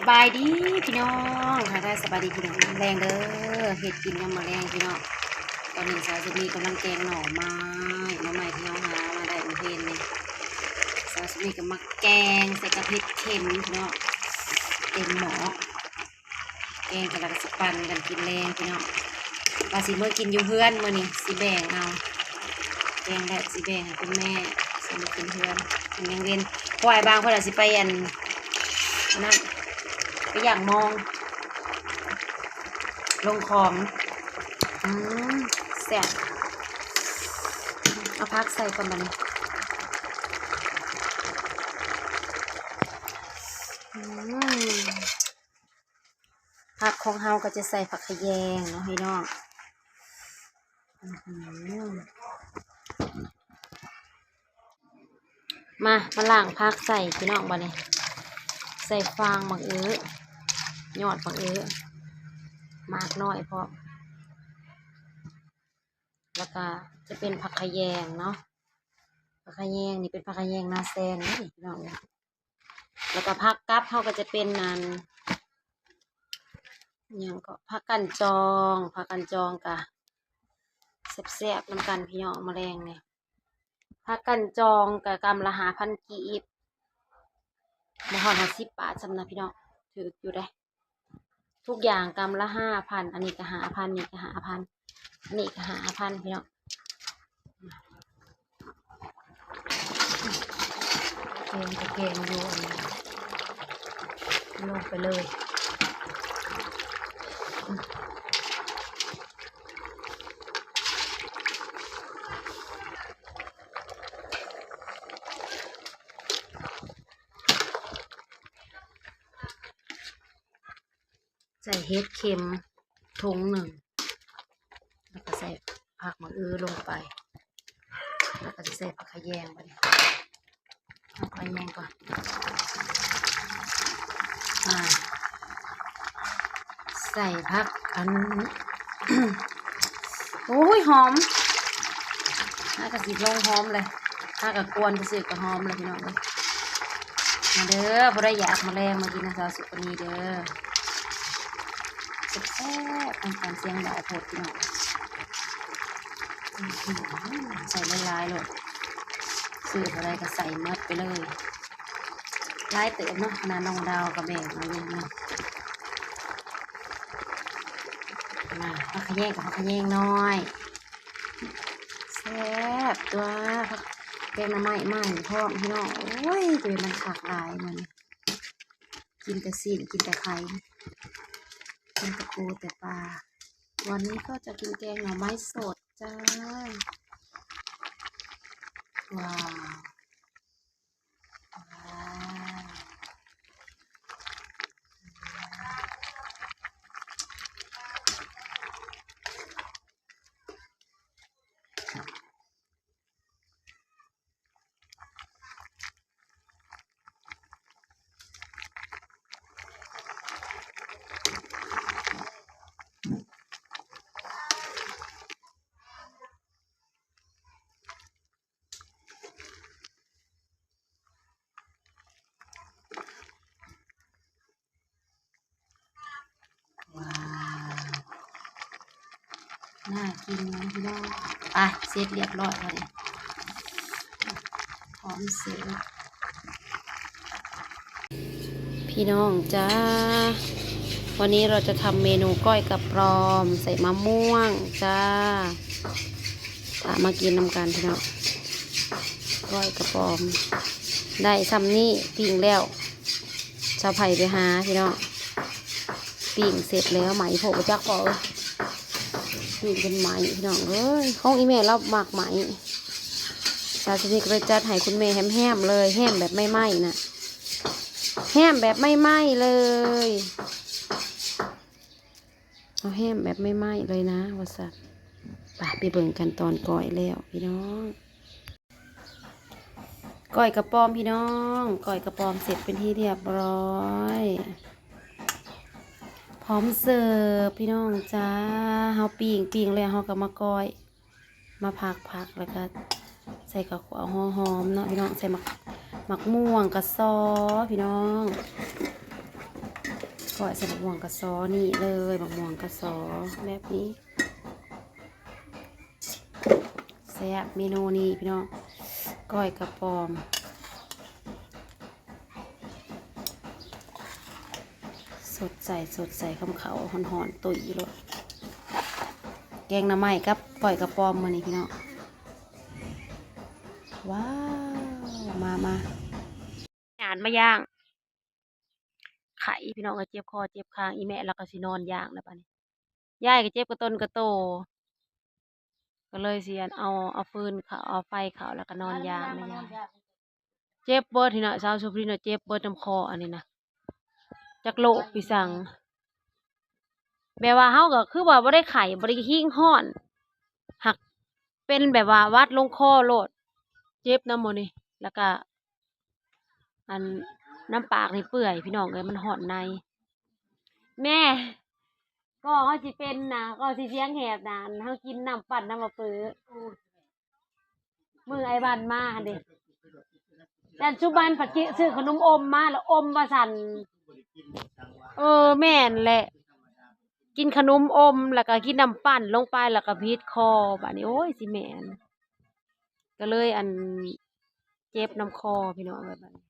ບາຍດີພີ່ນ້ອງ ທັກທາຍສະບາຍດີພີ່ນ້ອງ ຍາມແລງເດີ ເຮັດກິນຍາມມື້ແລງພີ່ນ້ອງ. ຕອນນີ້ສາວສຸນີກຳລັງແກງໜໍ່ໄມ້ ໜໍ່ໄມ້ທີ່ເຮົາຫາມາໄດ້ມື້ເວັນນີ້ ສາວສຸນີກໍມາແກງໃສ່ກັບເຫັດເຂັມພີ່ນ້ອງ ເຕັມໝໍ້. ແກງກັນແລ້ວກໍຊິປັ່ນກັນກິນແລງພີ່ນ້ອງ ວ່າຊິເມືອກິນຢູ່ເຮືອນມື້ນີ້ ຊິແບ່ງເອົາ ແກງໄດ້ຊິແບ່ງໃຫ້ຄຸນແມ່ ຊິເມືອກິນເຮືອນ ກິນຍັງເວັນ ເພາະອ້າຍບາງເພິ່ນອາດຊິໄປອັນນັ້ນ ໄປຢ່າງມອງ ລົງຂອງ. ອືມ ແຊບ ເອົາຜັກໃສ່ກ່ອນບາດນີ້. ອືມ ຜັກຂອງເຮົາກໍຈະໃສ່ຜັກຂະແຍງເນາະພີ່ນ້ອງ. ອື ມາ ມາລ້າງຜັກໃສ່ພີ່ນ້ອງບາດນີ້ ໃສ່ຟາງໝາກເອີ ຍອດໝາກເອີ ໝາກນ້ອຍພ້ອມ ແລ້ວກໍຈະເປັນຜັກຂະແຍງເນາະ ຜັກຂະແຍງນີ້ເປັນຜັກຂະແຍງນາແຊງເດ້ພີ່ນ້ອງເອີຍ. ແລ້ວກໍຜັກກັບເຮົາກໍຈະເປັນອັນ ຫຍັງເກາະ ຜັກກັ່ນຈອງ ຜັກກັ່ນຈອງກະແຊບໆນຳກັນພີ່ນ້ອງ ມະແລງນີ້. ຜັກກັ່ນຈອງກະກຳລະຫ້າພັນກີບ ບໍ່ຮອດຫ້າສິບບາດຊ້ຳນະພີ່ນ້ອງ ຖືກຢູ່ເດ້. ທຸກຢ່າງກຳລະຫ້າພັນ ອັນນີ້ກະຫ້າພັນ ນີ້ກະຫ້າພັນ ອັນນີ້ກະຫ້າພັນພີ່ນ້ອງ. ແກງກະແກງຢູ່ ອັນນີ້ລົງໄປເລີຍ. ໃສ່ເຫັດເຂັມຖົງໜຶ່ງ ແລ້ວກໍໃສ່ຜັກໝາກອືລົງໄປ ແລ້ວກໍຊິໃສ່ຜັກຂະແຍງບາດນີ້ ເອົາຜັກຂະແຍງກ່ອນ ອາ ໃສ່ຜັກອັນ ໂອ້ຍ ຫອມ ຫາກະຊິລົງຫອມເລີຍ ຫາກະກວນຊື່ໆກະຫອມແລ້ວພີ່ນ້ອງເອີຍ. ມາເດີ ຜູ້ໃດຢາກມາແລງມາກິນນຳສາວສຸກະນີເດີ ແຊບໆ ນຳກັນ ສຽງຫຼາຍໂພດພີ່ນ້ອງ ອື ໃສ່ຫຼາຍໆໂລດ ຊື້ເທົ່າໃດກະໃສ່ໝົດໄປເລີຍ ຫຼາຍເຕີບເນາະ ຂະໜາດນ້ອງດາວກະແບ່ງມາຢູ່ນະ. ມາ ຜັກຂະແຍງກະຜັກຂະແຍງນ້ອຍ ແຊບຕົວະ ແກງໜໍ່ໄມ້ໃໝ່ພ້ອມພີ່ນ້ອງ. ໂອ້ຍ ເປັນມັນຄັກຫຼາຍມື້ນີ້ ກິນແຕ່ຊີ້ນ ກິນແຕ່ໄຂ່ ກິນແຕ່ປູແຕ່ປາ. ວັນນີ້ກໍຈະກິນແກງໜໍ່ໄມ້ສົດຈ້າ ວ້າວ. ວ້າວ ໜ້າກິນເນາະພີ່ນ້ອງ. ໄປ ເສັດລຽບຮ້ອຍແລ້ວນີ້ ພ້ອມເສີບ. ພີ່ນ້ອງຈ້າ ວັນນີ້ເຮົາຈະທຳເມນູກ້ອຍກະປອມໃສ່ມະມ່ວງຈ້າ ຕາມມາກິນນຳກັນພີ່ນ້ອງ. ກ້ອຍກະປອມໄດ້ຊ່ຳນີ້ ປີ້ງແລ້ວ ສາວໄພໄປຫາພີ່ນ້ອງ ປີ້ງເສັດແລ້ວ ໄໝ້ໂພດບໍ່ຈັກພໍ ປີ້ງຈົນໄໝ້ພີ່ນ້ອງເອີຍ. ຂອງອີ່ແມ່ລາວມັກໄໝ້ ສາວສຸນີກະເລີຍຈັດໃຫ້ຄຸນແມ່ແຮມໆເລີຍ ແຮມແບບໄໝ້ໆນະ ແຮມແບບໄໝ້ໆເລີຍ ເອົາແຮມແບບໄໝ້ໆເລີຍນະວ່າຊັ້ນ. ໄປ ໄປເບິ່ງຂັ້ນຕອນກ້ອຍແລ້ວພີ່ນ້ອງ. ກ້ອຍກະປອມພີ່ນ້ອງ ກ້ອຍກະປອມເສັດເປັນທີ່ລຽບຮ້ອຍ ພ້ອມເສີບພີ່ນ້ອງຈ້າ. ເຮົາປີ້ງ ປີ້ງແລ້ວເຮົາກະມາກ້ອຍ ມາຜັກ ຜັກແລ້ວກະໃສ່ເຂົ້າຂົ້ວຫົວຫອມເນາະພີ່ນ້ອງ ໃສ່ໝາກ ໝາກມ່ວງກະຊໍພີ່ນ້ອງ. ກ້ອຍໃສ່ບັກມ່ວງກະຊໍນີ້ເລີຍ ບັກມ່ວງກະຊໍແບບນີ້ ແຊບເມນູນີ້ພີ່ນ້ອງ ກ້ອຍກະປອມ ສົດໃຈ ສົດໃຈ ຄຳເຂົ້າຮ້ອນໆ ຕຸ້ຍໂລດ ແກງໜໍ່ໄມ້ກັບກ້ອຍກະປອມມື້ນີ້ພີ່ນ້ອງ ວ້າວ ມາ ມາ ຫານມາຍ່າງ ໄຂ້ພີ່ນ້ອງເອີຍ ເຈັບຄໍເຈັບຄາງ ອີ່ແມ່ລາວກໍຊິນອນຢ່າງແລ້ວບາດນີ້ ຍາຍກໍເຈັບກະຕົນກະໂຕ ກໍເລີຍຊິອັນ ເອົາ ເອົາຟືນເຂົ້າ ເອົາໄຟເຂົ້າ ແລ້ວກໍນອນຢ່າງແລ້ວຍາຍ ເຈັບເບິດນີ້ນະ ສາວສຸພຣີນນະ ເຈັບເບິດນຳຄໍອັນນີ້ນະ ຈັກໂລກປີສັງ ແບບວ່າເຮົາກໍຄືວ່າບໍ່ໄດ້ໄຂ້ ບໍ່ໄດ້ຫິງຮ້ອນ ຫາກເປັນແບບວ່າຫວັດລົງຄໍໂລດ ເຈັບນຳໝົດນີ້ ແລ້ວກໍ ອັນ ນ້ຳປາກນີ້ເປື່ອຍພີ່ນ້ອງເອີຍ ມັນຮ້ອນໃນ ແມ່ ກໍເຮົາຊິເປັນນະ ກໍຊິສຽງແຫບນະ ອັນເຮົາກິນນ້ຳປັ່ນນ້ຳມະປື ມື້ອ້າຍວັນມາຫັ້ນເດ ແຕ່ສຸບັນພັດກິ ຊື້ຂະໜົມອົມມາ ແລ້ວອົມວ່າຊັ້ນ ເອີ ແມ່ນແຫຼະ ກິນຂະໜົມອົມ ແລ້ວກໍກິນນ້ຳປັ່ນລົງໄປ ແລ້ວກໍຜິດຄໍ ບາດນີ້ ໂອ້ຍ ຊິແມ່ນ ກໍເລີຍ ອັນ ເຈັບນຳຄໍພີ່ນ້ອງເອີຍ ບາດນີ້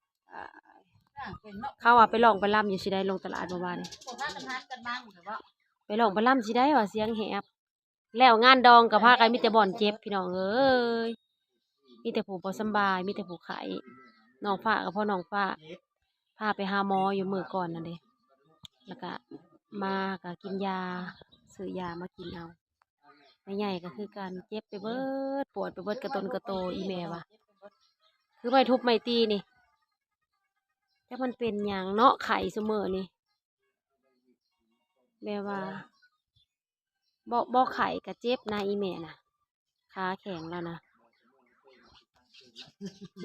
ເຂົາວ່າໄປຮ້ອງໄປລຳຢູ່ຊິໄດ ລົງຕະຫຼາດເມື່ອວານນີ້ ໄປຮ້ອງໄປລຳຊິໄດວ່າສຽງແຫບ ແລ້ວງານດອງກໍພາກັນມີແຕ່ບ່ອນເຈັບພີ່ນ້ອງເອີຍ ມີແຕ່ຜູ້ບໍ່ສຳບາຍ ມີແຕ່ຜູ້ໄຂ້ ນ້ອງຟ້າກໍພໍນ້ອງຟ້າ ພາໄປຫາໝໍຢູ່ມື້ກ່ອນນັ້ນເດ ແລ້ວກະມາກະກິນຢາ ຊື້ຢາມາກິນເອົາ ແມ່ໃຫຍ່ກໍຄືກັນ ເຈັບໄປເບິດ ປວດໄປເບິດກະຕົນກະໂຕ ອີ່ແມ່ວ່າ ຄືໄມ້ທຸບໄມ້ຕີນີ້ ຈັກມັນເປັນຫຍັງເນາະ ໄຂ້ຊຸມື້ນີ້ ແບບວ່າ ບໍ່ ບໍ່ໄຂ້ກະເຈັບນະ ອີ່ແມ່ນະ ຂາແຂງລາວນະ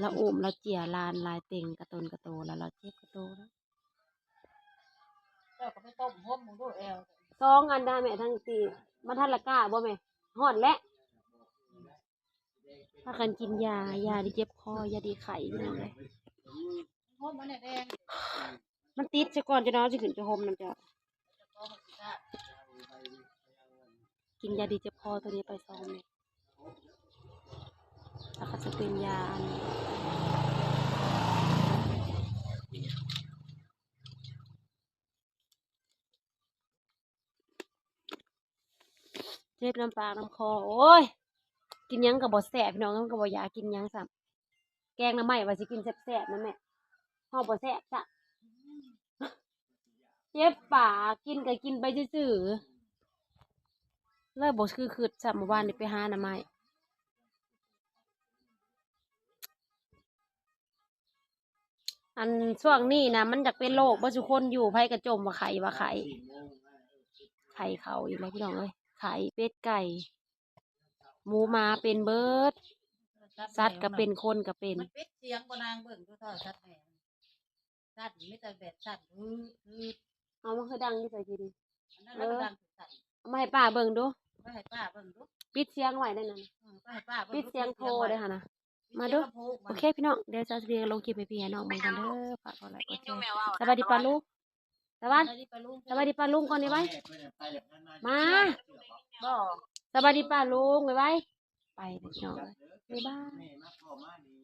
ລາວອຸ້ມລາວເຈຍຫຼານຫຼາຍເຕັງກະຕົນກະໂຕ ລາວ ລາວເຈັບກະໂຕລະ ເຈົ້າກໍໄປຕົ້ມຫົວໝູດູແອວ ສອງອັນນະແມ່ ທັງທີ່ ມັນທັນລະກ້າບໍ່ແມ່ ຮ້ອນແຫຼະ ພາກັນກິນຢາ ຢາດີເຈັບຄໍ ຢາດີໄຂ້ພີ່ນ້ອງເອີຍ ຫົວໝູນີ້ແດງ ມັນຕິດຊະກ່ອນ ຈະນອນຊິຂຶ້ນໄປຫົ່ມນຳເຈົ້າ ກິນຢາດີເຈັບຄໍໂຕນີ້ໄປສອງເມັດ ແລ້ວກໍຈະເປັນຢາອັນ ເຈັບນ້ຳປາກນ້ຳຄໍ ໂອ້ຍ ກິນຫຍັງກໍບໍ່ແຊບ ພີ່ນ້ອງ ມັນກໍບໍ່ຢາກກິນຫຍັງຊ້ຳ ແກງໜໍ່ໄມ້ວ່າຊິກິນແຊບໆນະແມ່ ເຮົາບໍ່ແຊບຊ້ຳ ເຈັບປາກ ກິນກໍກິນໄປຊື່ໆ ເລີຍບໍ່ຄືຄຶດຊ້ຳ ມື້ວານນີ້ໄປຫາໜໍ່ໄມ້ ອັນຊ່ວງນີ້ນະ ມັນຢາກເປັນໂລກເບິດສູ່ຄົນຢູ່ ໃຜກະຈົ່ມວ່າໄຂ້ ວ່າໄຂ້ ໄຂ້ເຂົ້າອີກແລ້ວພີ່ນ້ອງເອີຍ ໄຂ້ ເປັດໄກ່ ໝູໝາເປັນເບິດ ສັດກະເປັນ ຄົນກະເປັນ ມັນປິດສຽງບໍ່ນາງ ເບິ່ງດູໂທລະທັດແມ່ ສັ່ນ ມີແຕ່ແບບສັ່ນ ຮືດ ເອົາ ມັນຄືດັງຢູ່ໃສຊິດີ ອັນນັ້ນລະກໍດັງສັ່ນ ເອົາມາໃຫ້ປ້າເບິ່ງດູ ໄປໃຫ້ປ້າເບິ່ງດູ ປິດສຽງໄວ້ໄດ້ນັ້ນ ເອີ ໄປໃຫ້ປ້າເບິ່ງ ປິດສຽງໂທໄດ້ຫັ້ນນະ ມາດູ ໂອເຄພີ່ນ້ອງ ດຽວສາວຊິລຽງລົງຄລິບໃຫ້ພີ່ໃຫ້ນ້ອງເບິ່ງກັນເດີ ຝາກກົດໄລກົດແຊ ສະບາຍດີປ້າລຸງ ສະບາຍ ສະບາຍດີປ້າລຸງກ່ອນໄວໆ ມາ ບໍ່ ສະບາຍດີປ້າລຸງໄວໆ ໄປເດີພີ່ນ້ອງ ບາຍບາຍ.